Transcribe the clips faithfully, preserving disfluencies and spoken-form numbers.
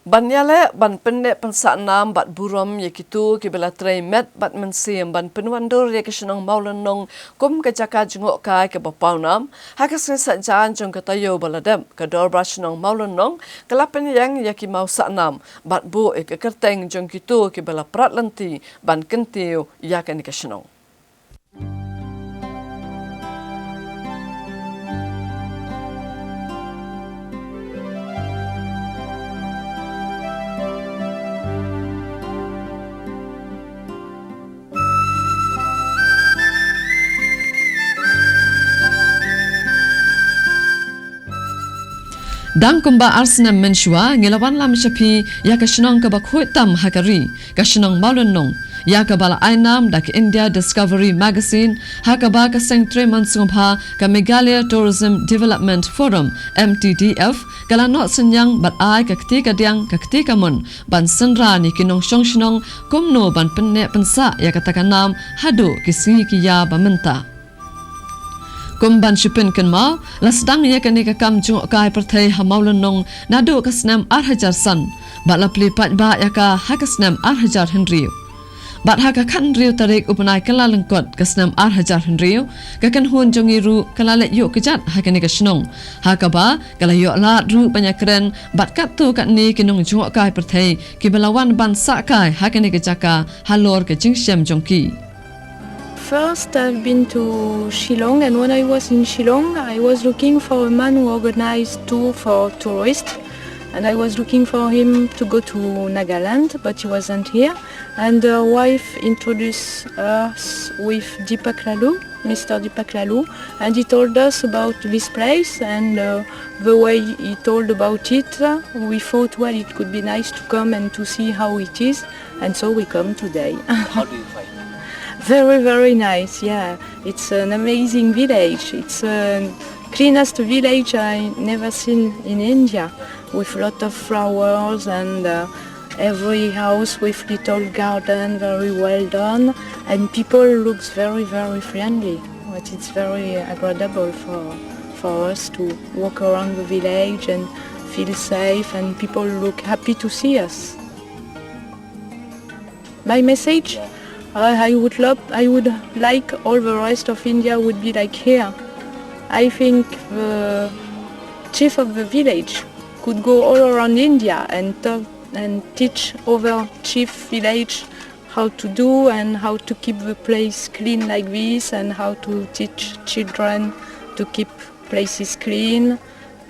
Ban ïaleh ban pynneh pynsah nam bad burom ïa kito kiba la trei met bad mynsiem ban pynwandur ïa ka shnong Mawlynnong kum ka jaka jngohkai kaba pawnam, ha ka sngi Saitjaiñ jong ka taïew ba la dep, ka Dorbar Shnong Mawlynnong ka la pynïeng ïa ki maw sah nam bad buh ïa ka kyrteng jong kito kiba la prat lynti ban kyntiew ïa kane ka shnong. Dang kumba ar snem mynshuwa ngi la wanlam sha phi ïa ka shnong kaba khuid tam ha ka ri, ka shnong Mawlynnong, ïa kaba la ai nam da ka India Discovery Magazine, ha kaba ka seng trei mon sngewbha ka Meghalaya Tourism Development Forum, M T D F, ka la noh synñiang bad ai ka kti ka diang ka kti ka mon ban synran ïa ki nongshong shnong kumno ban pynneh pynsah ïa kata ka nam haduh ki sngi ki ïa ba mynta. Kum ban shu pynkynmaw, la sdang ïa kane ka kam jngohkai pyrthei ha Mawlynnong naduh ka snem ar hajar san bad la plie paidbah ïa ka ha ka snem ar hajar hynriew. Bad ha ka khathynriew tarik u bnai Kyllalyngkot ka snem ar hajar hynriew, ka kynhun jong ngi ruh ka la leit ïuh kjat ha kane ka shnong, ha kaba ka la ïoh lad ruh ban ïakren bad katto katne ki nongjngohkai pyrthei kiba la wan ban sah kai ha kane ka jaka halor ka jingshem jong ki. First, I've been to Shillong, and when I was in Shillong, I was looking for a man who organized tour for tourists, and I was looking for him to go to Nagaland, but he wasn't here. And the wife introduced us with Deepak Laloo, Mister Deepak Laloo, and he told us about this place, and uh, the way he told about it, uh, we thought, well, it could be nice to come and to see how it is, and so we come today. How do you find it? Very, very nice, yeah. It's an amazing village. It's the cleanest village I never seen in India, with lot of flowers and uh, every house with little garden, very well done, and people looks very, very friendly. But it's very agreeable for for us to walk around the village and feel safe, and people look happy to see us. My message, uh, I would love, I would like all the rest of India would be like here. I think the chief of the village could go all around India and talk and teach other chief village how to do and how to keep the place clean like this and how to teach children to keep places clean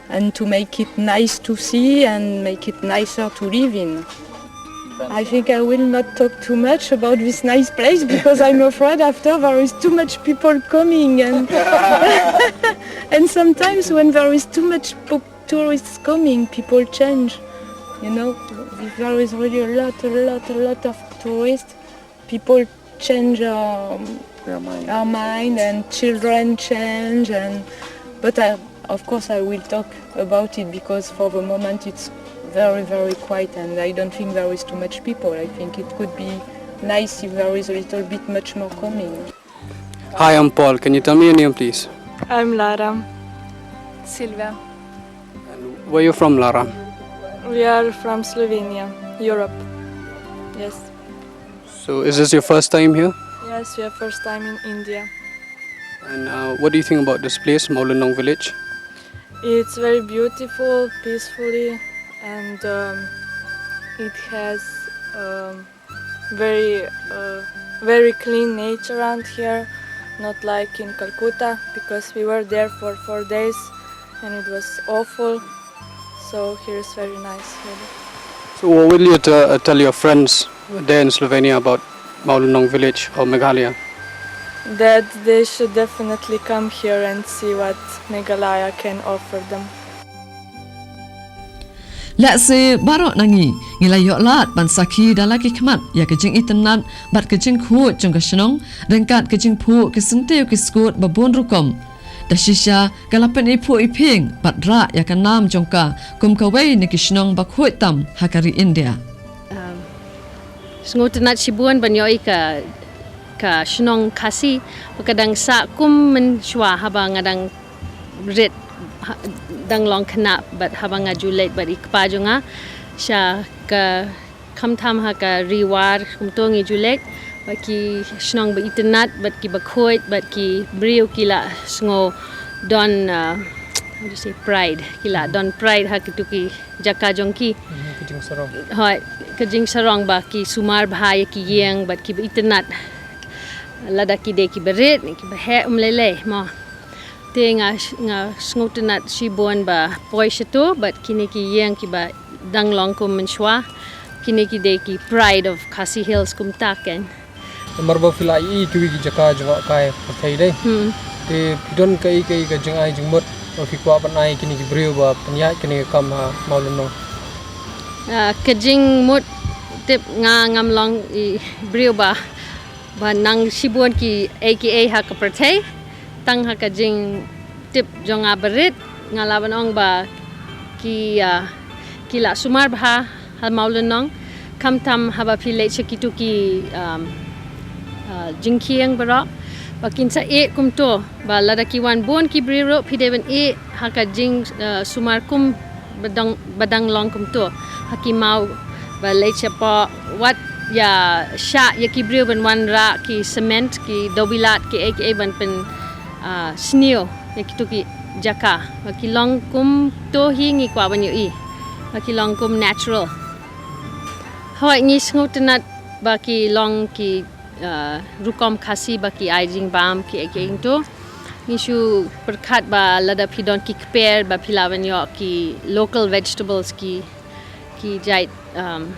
and to make it nice to see and make it nicer to live in. I think I will not talk too much about this nice place because I'm afraid after there is too much people coming and and sometimes when there is too much po- tourists coming, people change. You know, there is really a lot, a lot, a lot of tourists. People change um, their mind. Our mind, and children change. And but I, of course, I will talk about it because for the moment it's very, very quiet, and I don't think there is too much people. I think it could be nice if there is a little bit much more coming. Hi, I'm Paul. Can you tell me your name, please? I'm Lara. Silvia. And where you from, Lara? We are from Slovenia, Europe. Yes. So, is this your first time here? Yes, we are first time in India. And uh, what do you think about this place, Mawlynnong village? It's very beautiful, peacefully, and um, it has um, very uh, very clean nature around here, not like in Calcutta, because we were there for four days and it was awful. So here is very nice, really. So what will you t- uh, tell your friends there in Slovenia about Mawlynnong village or Meghalaya? That they should definitely come here and see what Meghalaya can offer them. Lehse baroh na ngi ngi la ïoh lad ban sakhi da la ki khmat ïa ka jingitynnad bad ka jingkhuid jong ka shnong, ryngkat ka jingphuh ki syntiew ki skud ba bun rukom. Da shisha ka la pyniphuh iphieng bad rah ïa ka nam jong ka kum kawei na ki shnong ba khuid tam ha ka ri India. Um, sngewtynnad shibun ban ïohi ka ka shnong Khasi, ba ka dang sah kum mynshuwa haba nga dang rit, ha, dang long khynnah bad haba nga ju leit bad i kpa jong nga. Sha ka khamtam ha ka Ri War kumto ngi ju leit, bad ki shnong ba itynnat, bad ki bakhuid, bad ki briew ki la sngew don, uh, how do you say, pride. Ki la don pride ha kitu ki jaka jong ki. Mhm, ka jingsarong. Hooid, ka jingsarong ba ki sumar bha ïa ki ïing, bad ki ba itynnat. Lada ki dei ki barit, ki baheh, um lei lei, mo. Te nga, nga sngewtynnat shibun ba poi shato, bad kine ki ïing ki ba dang long kum mynshuwa, kine ki dei ki pride of Khasi Hills kumta kein. Namar ba phi la ïohi kiwei ki jaka jngohkai pyrthei dei. Hmm. Te phi don kaei kaei ka jingai jingmut ba phi kwah ban ai kine ki briew ba pynïaid kane ka kam ha Mawlynnong? Ah, ka jingmut tip nga ngam long i briew ba, ba nang shibun kiei kiei ha ka pyrthei. Tang ha ka jingtip jong nga barit, nga lah ban ong ba ki, ah, ki la sumar bha ha Mawlynnong. Khamtam haba phi leit sha kitu ki, um, ah, jingkieng baroh, ba kin sa ïeh kumto, ba lada ki wan bun ki briew ruh phi dei ban ïeh ha ka jing, ah, sumar kum ba dang, ba dang long kumto ha ki maw, ba leit shapoh, wat ïa shah ïa ki briew ban wanrah ki cement, ki dewbilat, kiei kiei ban pyn, ah, sniew ïa kitu ki jaka, ba ki long kumto hi ngi kwah ban ïohi, ba ki long kum natural. Hooid, ngi sngewtynnat ba ki long ki, ah, rukom Khasi ba ki ai jingbam kiei kiei kumto. Ngi shu pyrkhat ba lada phi don ki kper ba phi lah ban ïoh ki local vegetables, ki, ki jait, um,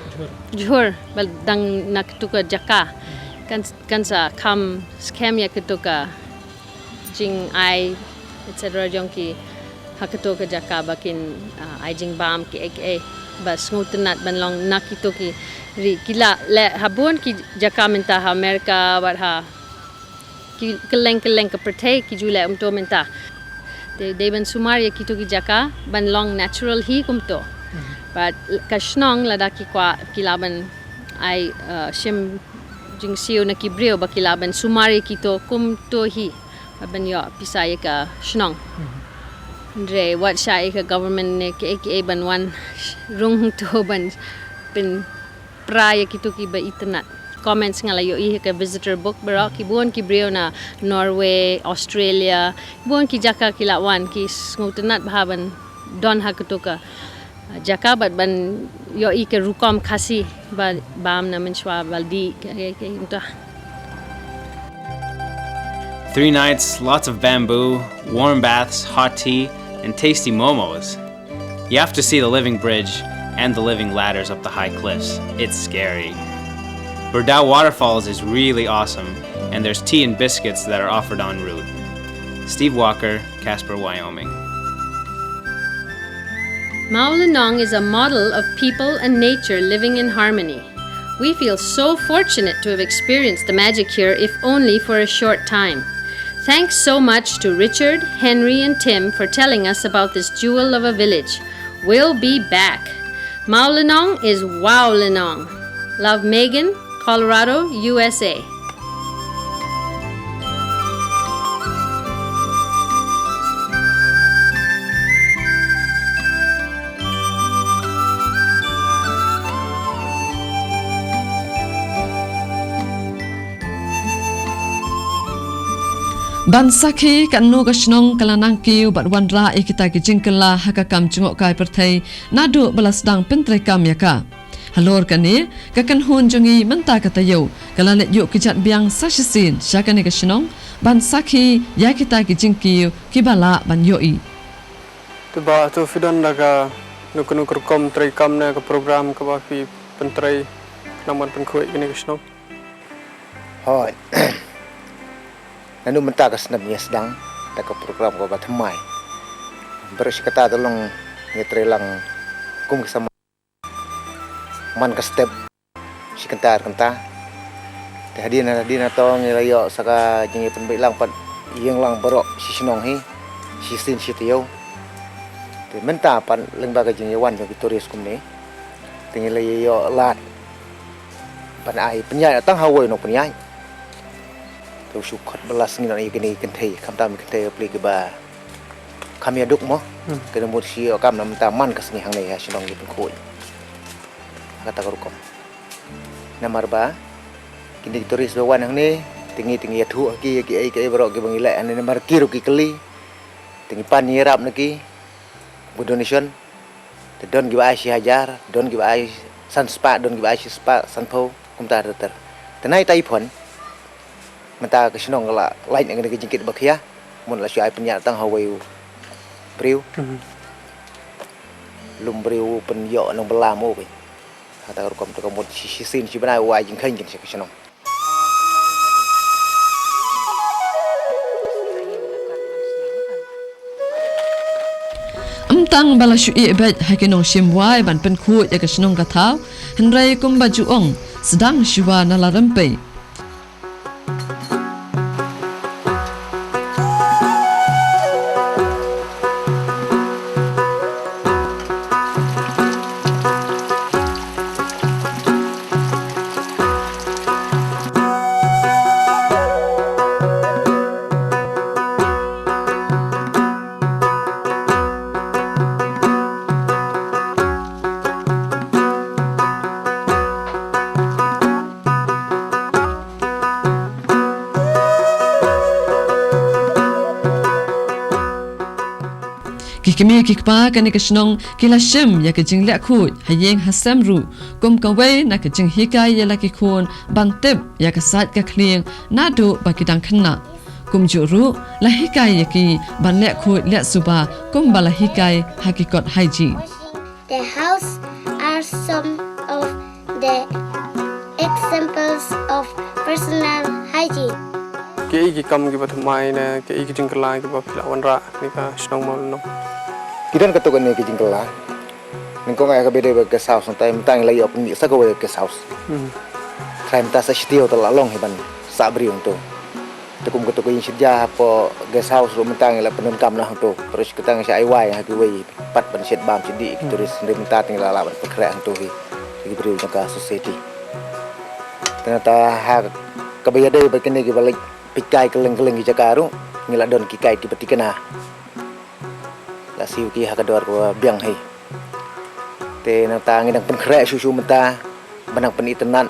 jhur ba dang na kitu ka jaka. Kan, kan sa kham skhem ïa kitu ka jingai, et cetera jong ki ha kato ka jaka ba kin, ah, ai jingbam kiei kiei, ba sngewtynnat ban long na kito ki ri. Ki la leh ha bun ki jaka mynta ha America, wat ha ki kylleng kylleng ka pyrthei ki ju leh kumto mynta. Te dei ban sumar ïa kito ki jaka ban long natural hi kumto. Mhm. Bad ka shnong lada ki kwah ki lah ban ai, ah, shim jingsiew na ki briew ba ki lah ban sumar ïa kito kumto hi. Ban ïoh pisa ïa ka shnong. Mhm. Hynrei wat shah ïa ka government ne kiei kiei ban wan rung to ban pynpra ïa kito ki ba itynnat. Comments nga la ïohi ha ka visitor book baroh, ki bun ki briew na Norway, Australia, bun ki jaka ki la wan, ki sngewtynnat bha ban don ha kato ka jaka bad ban ïohi ka rukom Khasi ba bam na mynshuwa ba dih ka, ka, ka, kumta. Three nights, lots of bamboo, warm baths, hot tea, and tasty momos. You have to see the living bridge and the living ladders up the high cliffs. It's scary. Berdau Waterfalls is really awesome, and there's tea and biscuits that are offered en route. Steve Walker, Casper, Wyoming. Mawlynnong is a model of people and nature living in harmony. We feel so fortunate to have experienced the magic here, if only for a short time. Thanks so much to Richard, Henry, and Tim for telling us about this jewel of a village. We'll be back. Mawlynnong is Wawlynnong. Love, Megan, Colorado, U S A. Ban sakhi katno ka shnong ka la nang kiew bad wanrah ïa kita ki jingkylla ha ka kam jngohkai pyrthei naduh ba la sdang pyntreikam ïa ka. Halor kane, ka kynhun jong ngi mynta ka taïew ka la leit ïuh kjat biang sa shisien sha kane ka shnong ban sakhi ïa kita ki jingkiew kiba lah ban ïohi. Te Bah, to phi don da kano kano ka rukom treikam ne ka program kaba phi pyntrei khnang ban pynkhuid kane ka shnong? Hooid. Naduh mynta ka snem ngi sdang da ka program kaba thymmai. Baroh shi katta te long ngi trei lang kum ki samla man ka step shi kynta ar kynta. Te hadien hadien to ngi la ïoh sa ka jingïapynbeit lang pat ïeng lang baroh shi shnong hi shisien shi taïew. Te mynta pat lyngba ka jingïawan jong ki tourist kumne te ngi la ïoh lad ban ai pynïaid tang ha wei u nongpynïaid. Te u shu khot ba la sngi noh ïa kine ki kynthei, khamtam ki kynthei ka pli kiba kham ïaduk mo. Hmm. Kane mut shi ïoh kam na mynta man ka sngi hangne ha shnong ki pynkhuid. Kata ka rukom. Namar ba kine ki tourist ba wan hangne, te ngi te ngi ïathuh ha ki ïa kiei kiei baroh kiba ngi leh hangne, namar ki ruh ki kylli. Te ngi pan ïarap na ki ba donation. Te don kiba ai shi hajar, don kiba ai san spah, don kiba ai shi spah, sanphew, kumta ter ter. Te nai tai phon. Mynta ka shnong ka la lait na kane ka jingkit ba khia. Mun la shu ai pynïaid tang ha wei u briew. Mhm. Lum briew pynïoh nang bala mo wei. Hata rukom ta ka mut shi, shi sien shi bnai wai jingkheiñ kin sha ka shnong. Ym tang ba la shu ïeh beit ha ki nongshim wai ban pynkhuid ïa ka shnong ka thaw, hynrei kumba ju ong, sdang shuwa na la rympei. Ki kmie ki kpa kane ka shnong ki la shim ïa ka jingleh khuid ha ïing ha sem ruh, kum kawei na ka jinghikai ïa la ki khun ban tip ïa ka sait ka khlieng naduh ba ki dang khynnah. Kumjuh ruh la hikai ïa ki ban leh khuid leh suba kumba la hikai ha ki kot haiji. The house are some of the examples of personal hygiene. Kiei ki kam kiba thymmai ne kiei ki jingkylla kiba phi la wanrah kane ka shnong Mawlynnong? Ki don katto katne ki jingkylla. Nyngkong ai ka bede ba guest house nangta mynta ngi la ïoh pynmih sa kawei guest house. Hmm. Trai mynta sa shi taïew te la long hi ban sah briew hangto. Te kum katto ka ïing shet ja hapoh guest house ruh mynta ngi la pyndonkam noh hangto. Terus kata ngi sa ai wai ha kiwei pat ban shet bam shet dih ki tourist, hynrei mynta te ngi la lah ban pynkhreh hangto hi. Ki briew jong ka society. Te nangta ha kaba ïadei bad kine kiba leit peitkai kylleng kylleng ki jaka ruh ngi la don ki guide kiba thikna. La siew ki ha ka dor kaba biang hi. Te nangta ngi dang pynkhreh shuh shuh mynta ban nang pynitynnad.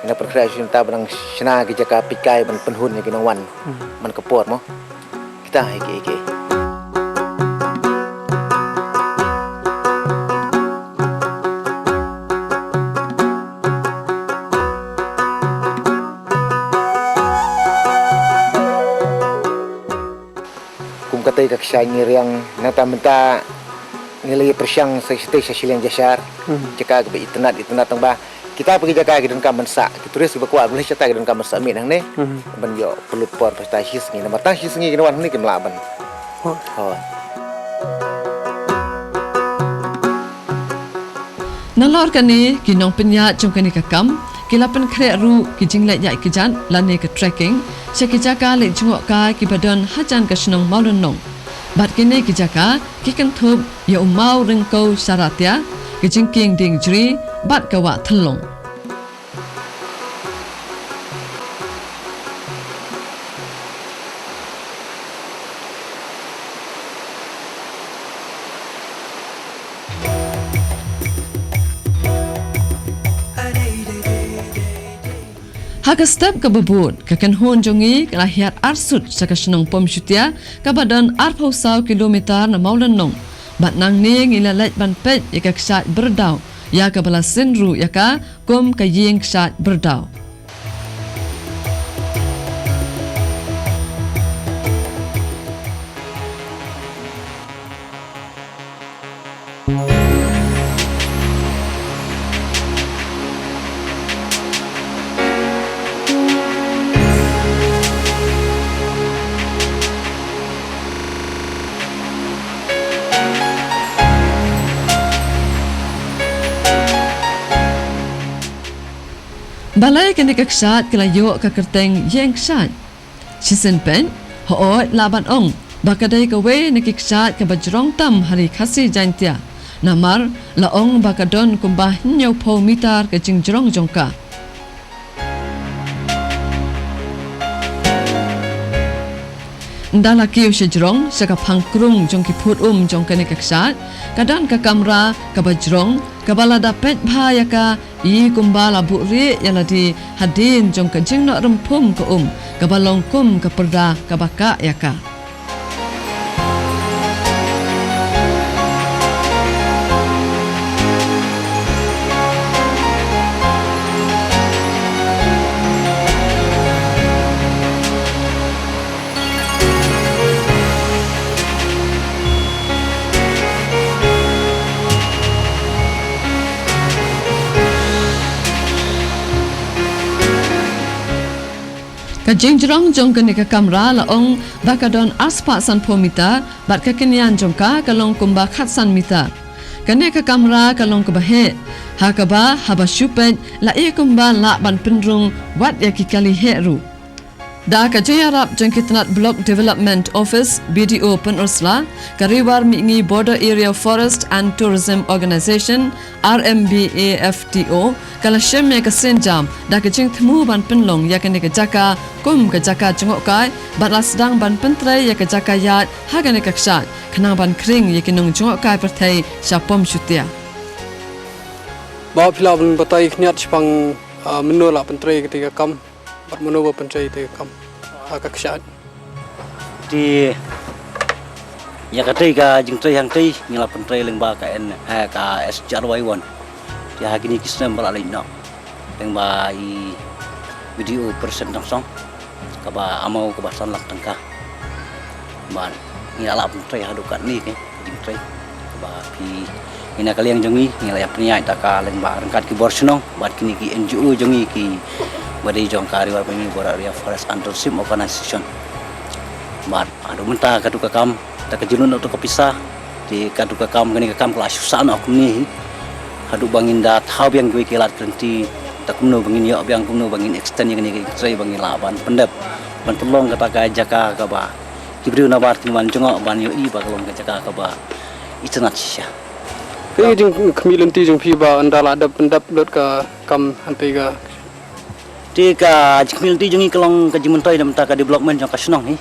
Ngi dang pynkhreh shuh shuh mynta ban nang shna ki jaka peitkai ban pynhun ïa ki nongwan. Hmm. Man ka por mo. Kita hi ki, hi ki. Kum katei ka kshaid ngi riang, nangta mynta ngi la ïa pyrshang sa shatei sha shiliang jashar. Hmm. Jaka kaba itynnad, itynnad tang ba kita pat ki jaka ki donkam ban sah, ki tourist kiba kwah ban leit shata ki donkam ban sah miet hangne. Hmm. Ban ïoh pynlut por pat shata shi sngi, namar tang shi sngi kin wan hangne kim lah ban. Oh. Hooid. Nalor kane, ki nongpynïaid jong kane ka kam ki la pynkhreh ruh ki jingleit ïaid kjat lane ka trekking sha ki jaka leit jngoh kai kiba don hajan ka shnong Mawlynnong. Bad kine ki jaka ki kynthup ïa u maw Ryngkew Sharatia, ka jingkieng dieng Jri bad ka wah Thyllung. Ha ka step kaba bud, ka kynhun jong ngi ka la hiar arsut sha ka shnong Pumshutia, kaba don arphew saw kilometer na Mawlynnong. Bad nangne ngi la leit ban peit ïa ka kshaid Byrdaw, ïa kaba la syn ruh ïa ka kum ka ïing kshaid Byrdaw. Balei kane ka kshaid ka la ïoh ka kyrteng ïing kshaid? Shisien peit, hooid lah ban ong ba ka dei kawei na ki kshaid kaba jrong tam ha ri Khasi Jaiñtia. Namar la ong ba ka don kumba hynñiewphew mitar ka jingjrong jong ka. Ynda la kiew sha jrong, sha ka phang krung jong ki phut um jong kane ka kshaid, ka don ka kamra kaba jrong, kaba lada peit bha ïa ka, i kumba la buhrieh ïa lade hadien jong ka jingnoh rymphum ka um, kaba long kum ka pyrda kaba kah ïa ka. Ka jingjrong jong kane ka kamra la ong ba ka don arspah sanphew mitar, bad ka kynïain jong ka ka long kumba khatsan mitar. Kane ka kamra ka long kaba heh, ha kaba haba shu peit la i kumba lah ban pynrung wat ïa ki kali heh ruh. Da ka jingïarap jong ki tnat Block Development Office, B D O Pynursla, ka Ri War Mihngi Border Area Forest and Tourism Organization, R M B A F T O, ka la shim ïa ka sienjam da ka jingthmu ban pynlong ïa kane ka jaka kum ka jaka jngohkai, bad la sdang ban pyntrei ïa ka jaka ïaid ha kane ka kshaid, khnang ban khring ïa ki nongjngohkai pyrthei sha Pom Shutia. Ba phi lah ban batai khyndiat shaphang, ah, mynno la pyntrei kata ka kam, bad mynno ba pyntrei kata ka kam ha ka kshaid. Te ïa katei ka jingtrei hangtei ngi la pyntrei lyngba ka N, eh, ka S G R Y one. Te ha kine ki snem ba la leit noh, lyngba i B D O President Tynsong, kaba amau kaba san lak tyngka. Bad ngi la lah pyntrei haduh katne, ka jingtrei kaba phi, ngi na ka liang jong ngi ngi la ïa pynïaid da ka lyngba ryngkat ki bor shnong bad kine ki N G O jong ngi kiba dei jong ka Ri War Mihngi Border Area Forest and Tourism Organization. Bad haduh mynta katto ka kam, da ka jinglut noh katto ka pisa, te katto ka kam, kane ka kam ka la shu sah noh kumne hi. Haduh ba ngin da thaw biang kiwei ki lad ki lynti, da kumno ba ngin ïoh biang, kumno ba ngin extend ïa kane ka jingtrei ba ngin lah ban pyndep, ban pynlong kata ka jaka kaba ki briew nabar kin wan jngoh ban ïohi ba ka long ka jaka kaba itynnad shisha. Ka jingkhmih lynti jong phi ba ynda la dep pyndep lut ka kam hangtei ka. Te ka jingkhmih lynti jong ngi ka long ka jingmyntoi na bynta ka development jong ka shnong hi.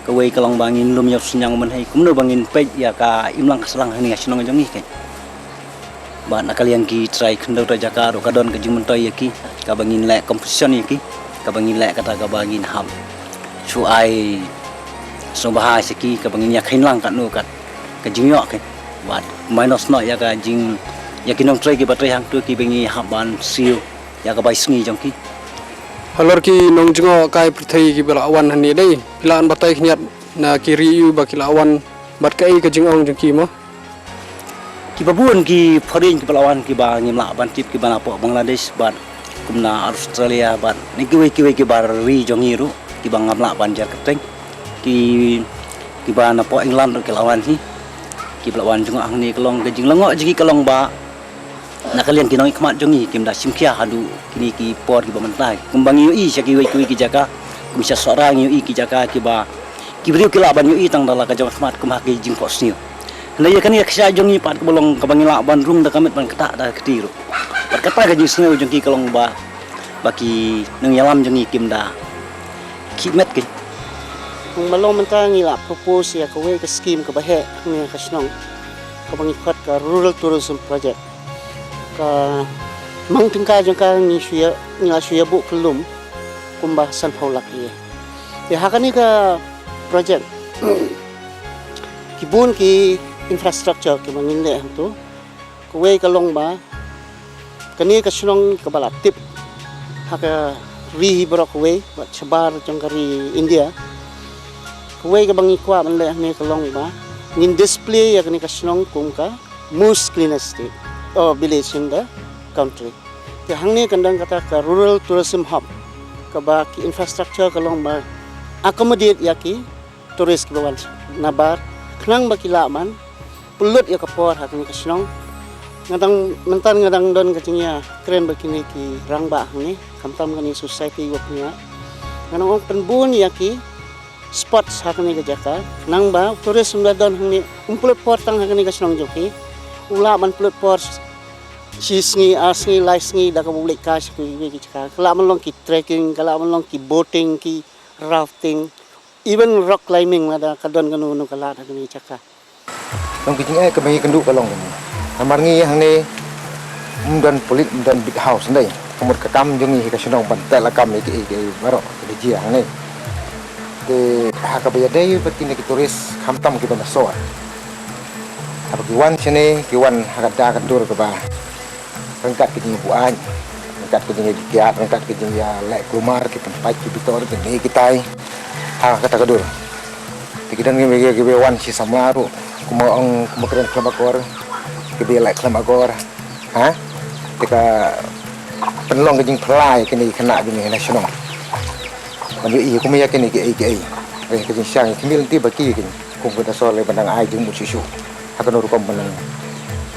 Kawei ka long ba ngin lum ïa u synñiang mynhei kumno ba ngin peit ïa ka imlang ka sahlang hangne ha shnong jong ngi keiñ. Bad na ka liang ki trai khyndew trai jaka ruh ka don ka jingmyntoi ïa ki, kaba ngin leh competition ïa ki, kaba ngin leh kata kaba ngin hap shu ai sngewbha sha ki, kaba ngin ïa kheiñ lang katno kat ka jingïoh keiñ. Bad minus noh ïa ka jing, ïa ki nongtrei kiba trei hangto kiba ngi hap ban siew ïa ka bai sngi jong ki. Halor ki nongjngohkai pyrthei kiba la wan hangne dei, phi lah ban batai khyndiat na ki ri aïu ba ki la wan bad kaei ka jingong jong ki mo? Kiba bun ki foreign kiba la wan kiba ngim lah ban tip, kiba napoh Bangladesh bad kumna Australia bad na kiwei kiwei ki bar ri jong ngi ruh kiba ngam lah ban jer kyrteng. Ki, kiba napoh England ruh ki la wan hi. Kiba la wan jngoh hangne ka long ka jinglyngngoh jong ki ka long ba na ka liang ki nongmihkhmat jong ngi kim da shim khia haduh kine ki por kiba mynta. Kumba ngi ïohi sha kiwei kiwei ki jaka, kum sha Sohra ngi ïohi ki jaka kiba ki briew ki lah ban ïohi tang da la ka jong khmat kum ha ki jingphohsniew. Hynrei ïa kane ka kshaid jong ngi pat kaba long kaba ngi lah ban rung da ka met ban ktah da ka kti ruh. Bad kata ka jingsngew jong ki ka long ba, ba ki nongïalam jong ngi kim da khih met keiñ. Nangta mynta ngi la propose ïa kawei ka scheme kaba heh hangne ha ka shnong, kaba ngi khot ka Rural Tourism Project. Ka mang tyngka jong ka ngi shu ïa, ngi la shu ïa buh kyllum kumba sanphew lak ïa. Te ha kane ka project ki bun ki infrastructure kiba ngin leh hangto. Kawei ka long ba kane ka shnong kaba la tip ha ka ri hi baroh kawei, bad shabar jong ka ri India. Kawei kaba ngi kwah ban leh hangne ka long ba ngin display ïa kane ka shnong kum ka most cleanest state, oh, village in the country. Te hangne kan don kata ka rural tourism hub, kaba ki infrastructure ka long ba accommodate ïa ki tourist kiba wan nabar, khnang ba ki lah ban pynlut ïa ka por ha kane ka shnong. Nga dang, mynta nga dang don ka jingïakren bad kine ki rangbah hangne, khamtam kane society wa pynïaid. Nga dang ong pynbun ïa ki spots ha kane ka jaka, khnang ba u tourist um da don hangne, um pynlut por tang ha kane ka shnong jong ki, u lah ban pynlut por shi sngi, ar sngi, lai sngi da kaba u leit kai sha kiwei ki jaka. Ka lah ban long ki trekking, ka lah ban long ki boating, ki rafting, Even rock climbing, lada ka don kano kano ka lad ha kane ka jaka. Long ka jingeh kaba ngi kynduh ka long kane. Namar ngi hangne ym don pulit, ym don beat house, hynrei ka mut ka kam jong ngi hi ka shnong ban teh lakam ïa kiei kiei baroh kiba jia hangne. Te ha kaba ïadei bad kine ki tourist, khamtam kiba na sor, haba ki wan shane ki wan ha ka da ka dur kaba ryngkat ka jingbuaid, ryngkat ka jingïakiad, ryngkat ka jingïaleh kulmar, ki pynpait ki bitor, kine kitai ha kata ka dur. Te ki don kiba, kiba wan shi samla ruh, kumba ong, kumba kren khlem akor, kiba ïaleh khlem akor. Ha? Te ka pynlong ka jingphylla ïa kine ki khynnah jong ngi na shnong ban ïohi kumba ïa kine kiei kiei. Ka jingshisha ngi khmih lynti ba ki, ki kum ka da sor lei ban nang ai jingmut shuh shuh. Ha kano rukom ban nang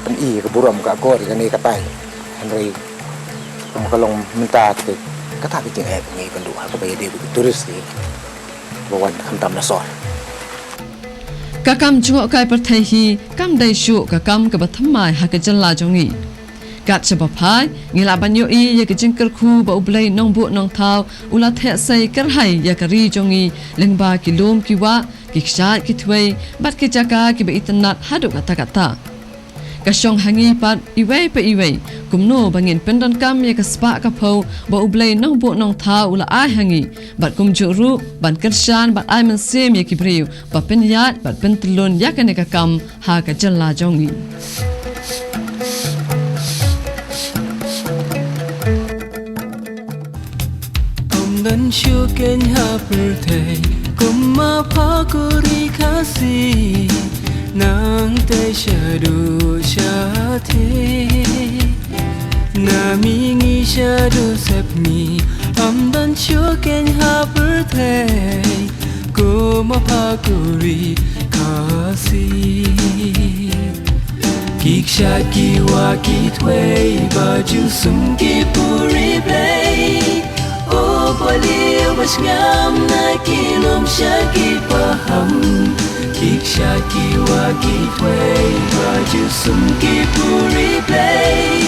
pyni ka burom ka akor ïa kane katai. Hynrei kum ka long mynta te kata ka jingeh ba ngi kynduh ha kaba ïadei bad ki tourist kiba wan khamtam na sor. Ka kam jngohkai pyrthei hi kam dei shuh ka kam kaba thymmai ha ka jylla jong ngi. Kat shaba phai, ngi lah ban ïohi ïa ka jingkyrkhu ba U Blei Nongbuh Nongthaw u la theh sei kyrhai ïa ka ri jong ngi lyngba ki lum ki wah, ki kshaid ki thwei bad ki jaka kiba itynnat haduh katta katta. Ka shong ha ngi pat iwei pa iwei kumno ba ngin pyndonkam ïa ka spah ka phew ba U Blei Nongbuh Nongthaw u la ai ha ngi, bad kumjuh ruh ban kyrshan bad ai mynsiem ïa ki briew ba pynïaid bad pyntyllun ïa kane ka kam ha ka jylla jong ngi. Ym don shuh keiñ ha pyrthei kum ma pha ku ri Khasi, nangta shaduh shathie. Na mihngi shaduh sepngi, ym don shuh keiñ ha pyrthei kum ma pha ku ri Khasi. Ki kshaid ki wah ki thwei ba ju sum ki puri Blei. O ba liw ba sngam na ki lum sha ki paham. Ki kshaid ki wah ki thwei ba ju sum ki puri Blei.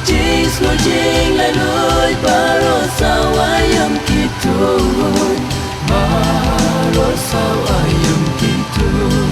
Jingslujing la luid baroh sawa ïam ki tuid. Baroh sawa ïam ki tuid.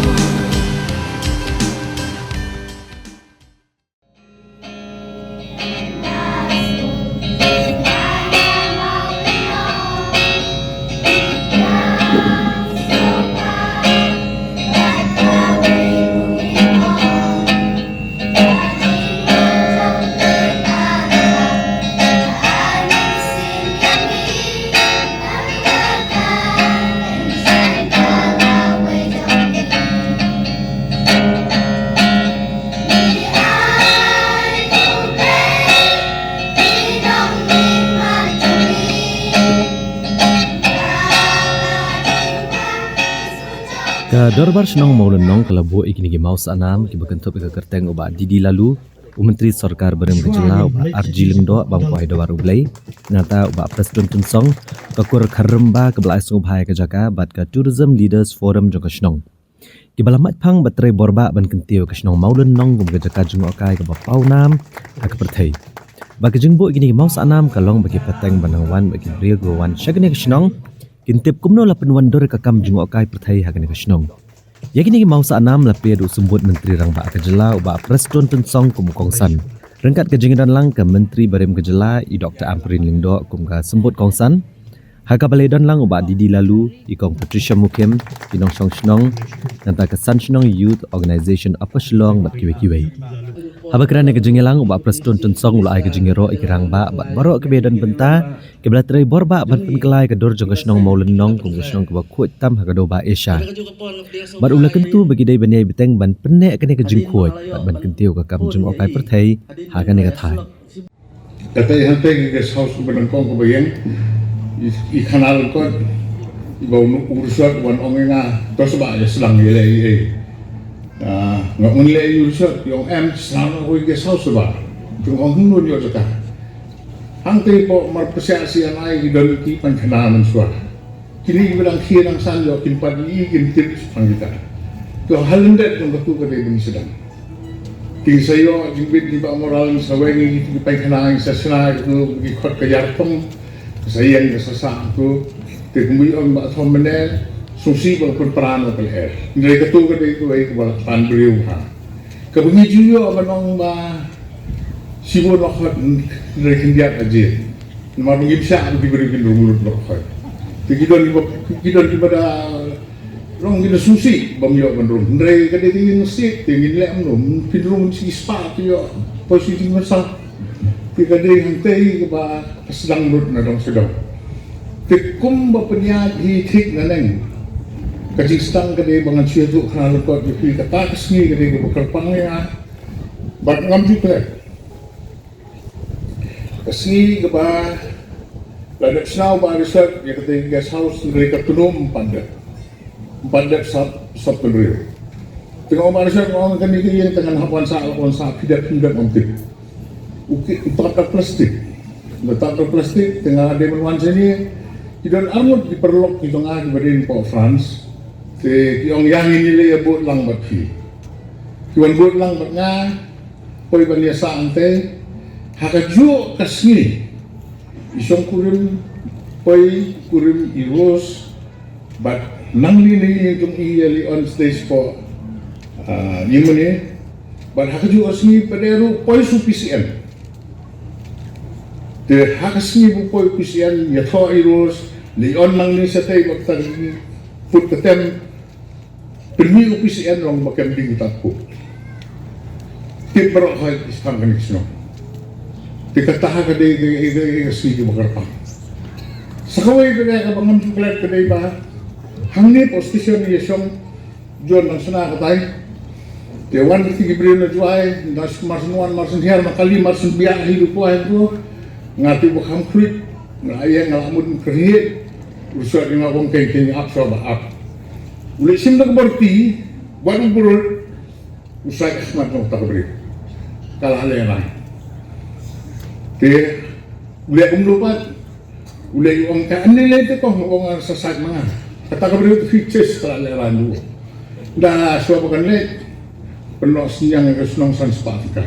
Ka Dorbar Shnong Mawlynnong ka la buh ïa kine ki mawsahnam kiba kynthup ïa ka kyrteng u Bah D D Laloo, u Myntri Sorkar Barim ka Jylla u Bah R G Lyngdoh, bam kwai Dorbar U Blei, nangta u Bah Prestone Tynsong, ka Kur Kharrymba kaba la ai sngewbha ïa ka jaka, bad ka Tourism Leaders Forum jong ka shnong. Kiba la mait phang bad trei bor bah ban kyntiew ïa ka shnong Mawlynnong kum ka jaka jngohkai kaba pawnam ha ka pyrthei. Ba ka jingbuh ïa kine ki mawsahnam ka long ba ki pateng ban nang wan bad ki briew kiba wan sha kane ka shnong kin tip kumno la pynwandur ïa ka kam jngohkai pyrthei ha kane ka shnong. Ïa kine ki mawsahnam la plie da u Symbud Myntri Rangbah ka Jylla u Bah Prestone Tynsong kum u kongsan, ryngkat ka jingdon lang ka Myntri Barim ka Jylla i Doktor Ampareen Lyngdoh kum ka Symbud Kongsan, ha kaba la ïadon lang u Bah D D Laloo, i Kong Patricia Mukhim, ki nongshong shnong, nangta ka San Shnong Youth Organisation Upper Shillong bad kiwei kiwei. Haba kren ïa ka jingïalang u Bah Prestone Tynsong u la ai ka jingïaroh ïa ki rangbah bad baroh kiba ïadon bynta, kiba la trei bor bah ban pynkylla ïa ka dur jong ka shnong Mawlynnong kum ka shnong kaba khuid tam ha ka doh Bah Asia. Bad u la kyntu ba ki dei ban ïai bteng ban pynneh kane ka jingkhuid bad ban kyntiew ïa ka kam jngohkai pyrthei ha kane ka thaiñ. Kata i hangta i guest house kaba nyngkong kaba ïeng, i, i khana lyngkot, i ba u Rushot wan ong ïa nga, to sbah ïa sdang ïa leh ei ei. Ah, nga ong leh ïa u Rushot, i ong em, sdang noh i guest house sbah. Te nga ong hangno ïoh jaka. Hangta i pok mar psiah sih anai i don ki pynkhana mynshuwa. Kine kiba dang khie dang san ïoh kin pat ïohi kin tip shaphang kita. To ha lyndet jong katu ka dei ban sdang. Ki sa ïoh jingbit ki bah moral, ngi sa weng ïa ki pynkhana, ngi sa shna ïa katu ki khot ka ïar thong. Sa ïeng ka sa sah katu. Te kumba ong bah thom mynne. Sngewsih ba la pynpra na ka lyer. Hynrei kato ka dei kawei kaba la pan briew ha. Kaba ngi ju ïoh ban ong ba shibun la khot hynrei khyndiat ajit. Namar ba ngim shah ba ki briew kin rung lut la khot. Te ki don kiba, ki don kiba da long ki da sngewsih bym ïoh ban rung. Hynrei ka dei ka ïing state te ngin leh kumno, phin rung shi spah te ïoh poi shi jingmynsaw. Te ka dei hangtei kaba ka sdang lut na dong sha dong. Te kumba pynïaid hi thik na neng. Ka jingsdang ka dei ba ngan shu ïathuh khana lyngkot ïa phi, kata ka sngi ka dei kaba kyrpang ïa nga. Bad ngam ju klet. Ka sngi kaba la dep shna u Bah Richard ïa katei ka guest house, hynrei ka tnum ym pat dep. Ym pat dep sap, sap tynriew. Te nga ong Bah Richard, nga ong kane ka ïing te ngan hap wan sah, la wan sah, phi dep, phim dep ngam tip. U ki, u tap da plastik. U tap da plastik, te nga dei ban wan shane. Ki don arngut ki paralok ki jong nga kiba dei na poh France. Te ki ong ïa ngin ïa leit ïa bud lang bad phi. Ki wan bud lang bad nga. Poi ban ïa sah hangtei. Ha kajuh ka sngi, i shongkurim, poi kurim i Rose, bad nangne nangne jong i ïa leit on stage poh, ah, ïing mane. Bad ha kajuh ka sngi pat ruh poi sha u P C N. Te ha ka sngi ba poi u P C N ïathoh i Rose, leit on nangne shatei bad kata ka sngi put ka tem. Pynmih u P C N long ba kem ding ta ku. Tip baroh hoi ki sdang kane ka shnong. Te kata ha ka dei ka, ka, ka, ka sngi kaba kyrpang. Sa kawei ka dei kaba ngam ju klet ka dei ba hangne poh station ïa shong John nang shna katai. Te wan kiti ki briew na Jowai, na marsien wan, marsien hiar, na kali, marsien biang, hi du kwai ko. Nga tip ba kham khruit, nga ïa nga la mut kyrhieh. U Richard nga ong keiñ keiñ ap shuwa ba ap. U leit shim da ka bor ti, wat u brut, u sait khmat na uta ka briew. Ka la lehrain. Te u leh kumno pat, u leh u ong ka, ym lei lei te ko, u ong sa sait ma nga. Kata ka briew te phi chase ka la lehrain u. Da shuwa ba kan leit, pynnoh synñiang ka shnong san spah tyngka.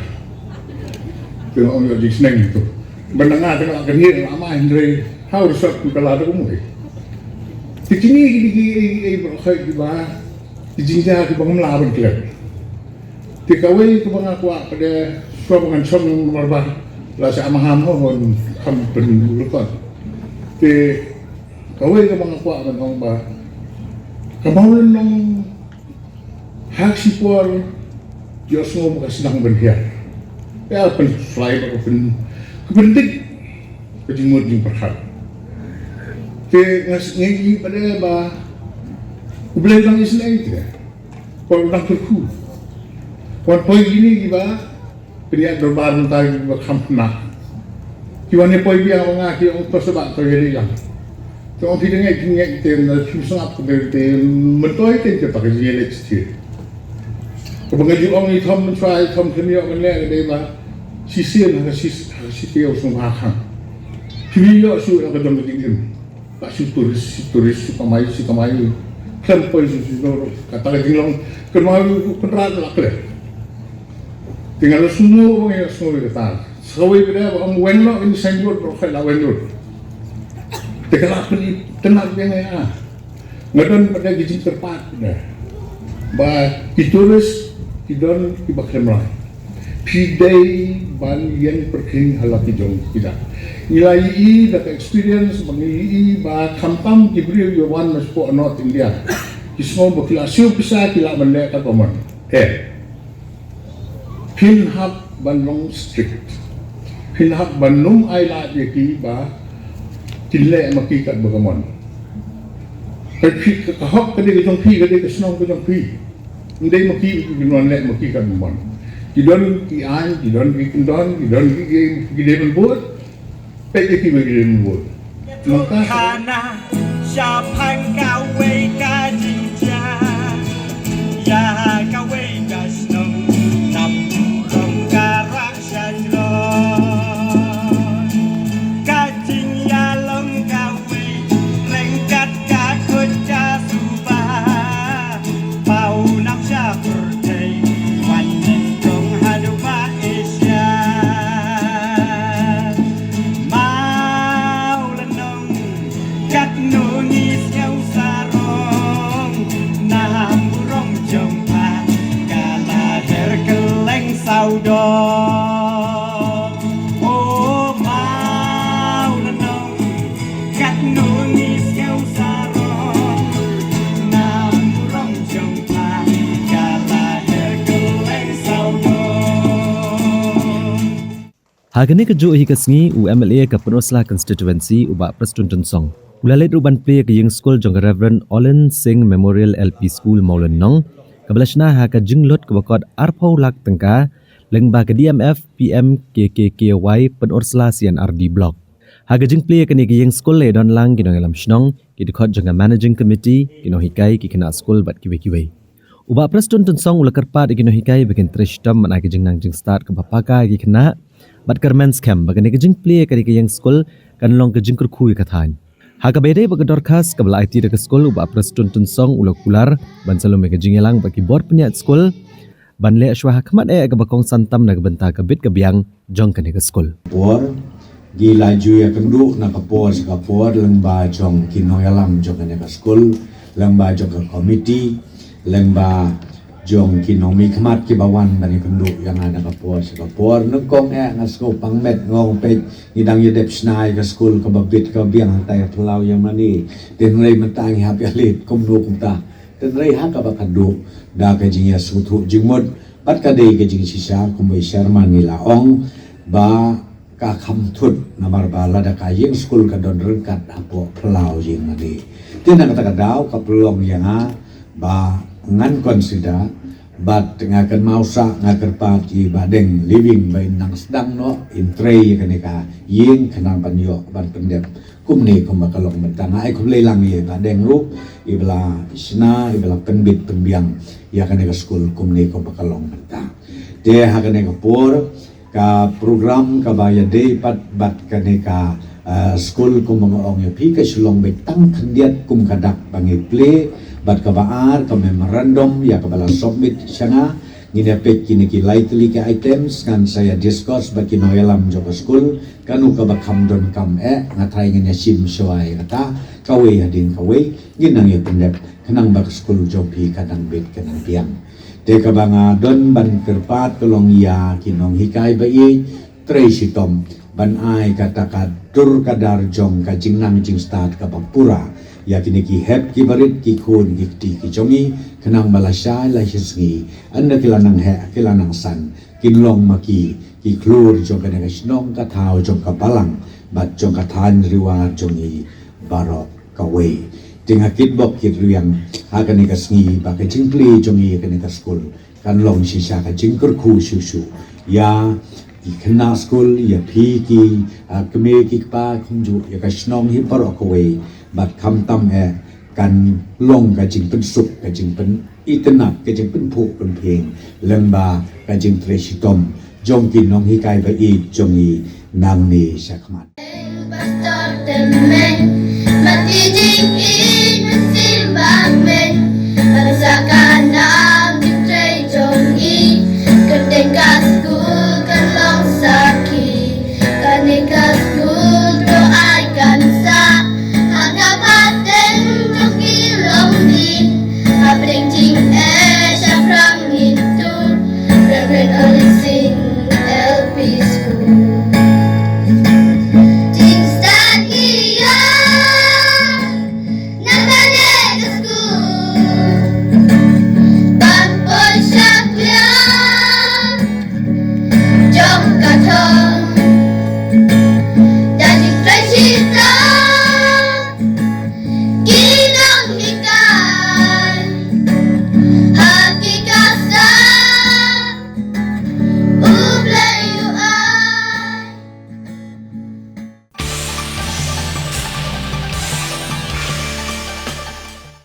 Te nga ong ïoh jingsneng to. Ban nga te nga la kyrhieh nga la mai hynrei ha u Richard ka la da kumno. Te kine ki, ki, ki, ki, ki, ki, ki, ki jingjia kiba ngam lah ban klet. Te kawei kaba nga kwah pat de shuwa ba ngan shong namar ba la sha maham ho hon kham pynlyngkot. Te kawei kaba nga kwah ban ong ba ka Mawlynnong ha ka shipor ïohsngew ba ka sdang ban hiar. Ïa pynslai ba ka pyn, ka pyndik ka jingmut jingpyrkhat. Te nga s-, nga ïohi pat de ba U Blei u dang isynei te. Poi u dang kyrkhu. Wan poi kine kiba pynïaid dorbar mynta kiba kham khynnah. Ki wan ïa poi biang ma nga ki ong to sha ba to ïa leit lang. To ong phi da ngeit phi ngeit te na phi sngap te te myntoi te te pa ka jingïaleit shisien. Kaba nga ju ong i Thom mynshuwa i Thom khlem ïoh ban leh ka dei ba shisien ha ka shi ha ka shi taïew sngewbha khang. Phi ïoh shuh ïa ka jong ka jingim. Ba shu tourist, shu tourist, shu kamai, shu kamai. Khlem poi shu shu no, kata ka jinglong kynmaw u Kynrad la khlem. Te nga la sngew ba nga sngew ïa kata. Sa kawei pat de ba ong wen noh ïa u signboard ba khot la wen noh. Te ka la pyni tynnat ïa nga. Nga don pat de ki jingkyrpad pat de. Ba ki tourist ki don kiba khlem rai. Phi dei ban ïeng pyrkhing ha la ki jong ki da. Ngi la ïohi da ka experience ba ngi ïohi ba khamtam ki briew ïa wan na shapoh North India. Ki sngew ba ki la siew pisa ki lah ban leh katba mon. Eh. Phin hap ban long strict. Phin hap ban ym ailad ïa ki ba kin leh ma ki katba ka mon. Ka phi ka, ka hok ka dei ka jong phi, ka dei ka shnong ka jong phi. Ym dei ma ki, ki wan leh ma ki katba mon. Ki don ki aiñ, ki don ki kyndon, ki don ki, ki, ki dei ban bud. Peit ïa ki ba ki dei ban bud. Nangta khana shaphang kawei ka jingjia ïa kawei ka shnong, tam burom ka rah sha jrong. Ka jingïalong kawei ryngkat ka khuid ka suba. Paw nam sha pyrthei, wan nyngkong haduh ba Asia. Mawlynnong, katno ngi sngewsarong. Au dong, oh mau lenong, kat nuni skew sarong, nam rong jong pla, kala he keleng sau dong. Ha kane ka juh hi ka sngi u M L A ka Pynursla constituency u Bah Prestone Tynsong u la leit ruh ban plie ka ïing skul jong ka Reverend Olin Singh Memorial L P School Mawlynnong, kaba la shna ha ka jinglut kaba kot arphew lak tyngka lyngba ka D M F P M K K K Y Pynursla C and R D Block. Ha ka jingplie kane ka ïing skul la ïadon lang ki nongïalam shnong, ki dkhot jong ka managing committee, ki nonghikai, ki khynnah skul bad kiwei kiwei. U Bah Prestone Tynsong u la kyrpad ïa ki nonghikai ba kin trei shitom ban ai ka jingnang jingstad kaba paka ïa ki khynnah bad kyrmen skhem ba kane ka jingplie kane ka ïing skul kan long ka jingkyrkhu ïa ka thaiñ. Ha kaba ïadei bad ka dorkhas kaba la aiti da ka skul, u Bah Prestone Tynsong u la kular ban sa lum ïa ka jingïalang bad ki bor pynïaid skul ban leh shuwa ha khmat eh kaba kongsan tam na ka bynta ka bit ka biang jong kane ka skul. Por, ngi la ju ïakynduh na ka por sha ka por lyngba jong ki nongïalam jong kane ka skul, lyngba jong ka komiti, lyngba jong ki nongmihkhmat kiba wan ban ïakynduh ïa nga na ka por sha ka por. Nyngkong eh nga sngew pang met, nga ong peit, ngi dang ïadep shna ïa ka skul kaba bit kaba biang hangtai ha phyllaw ïing mane. Te hynrei mynta ngi hap ïaleit kumno kumta. Te hynrei ha kaba khatduh da ka jingïasngewthuh jingmut bad ka dei ka jingshisha, kumba i chairman i la ong ba ka kham thut namar ba lada ka ïing skul ka don ryngkat hapoh phyllaw ïing mane. Te na kata ka daw ka pynlong ïa nga ba ngan consider bad nga kynmaw sah, nga kyrpad ïa i Bah Deng Living ba in nang sdang noh, in trei ïa kane ka ïing khnang ban ïoh ban pyndep kumne kumba ka long mynta. Nga ai khublei lang ïa i Bah Deng ruh iba la shna, iba la pynbit pynbiang ïa kane ka skul kumne kumba ka long mynta. Te ha kane ka por ka program kaba ïadei pat bad kane ka, eh, skul, kumba nga ong ïa phi, ka shu long beit tang khyndiat kum ka dak ba ngi plie, bad kaba ar ka memorandum ïa kaba la submit sha nga. Ngin ïa peit kine ki lai tylli ki items, ngan sa ïa discuss bad ki nongïalam jong ka skul, kano kaba kham donkam eh, nga tharai ngin ïa shim shuwa ïa kata kawei hadien kawei, ngin nang ïa pyndep khnang ba ka skul jong phi kan nang bit kan nang biang. Te kaba nga don ban kyrpad ka long ïa ki nonghikai ba ïeit, trei shitom ban ai kata ka dur ka dar jong ka jingnang jingstad kaba pura ïa kine ki hep ki barit, ki khun ki kti ki jong ngi, khnang ba lashai lashisngi ynda ki la nang heh ki la nang san, kin long ma ki ki khlur jong kane ka shnong ka thaw jong ka balang bad jong ka thaiñ Ri War jong ngi baroh kawei. Te nga kitbok kitrwiang ha kane ka sngi ba ka jingplie jong ngi ha kane ka skul kan long shisha ka jingkyrkhu shuh shuh ïa ki khynnah skul, ïa phi ki, ah, kmie ki kpa, kumjuh ïa ka shnong hi baroh kawei, bad khamtam eh kan long ka jingpynsuk, ka jingpynitynnad, ka jingpynphuh pynphieng lyngba ka jingtrei shitom jong ki nonghikai ba ïeit jong ngi nangne shakhmat.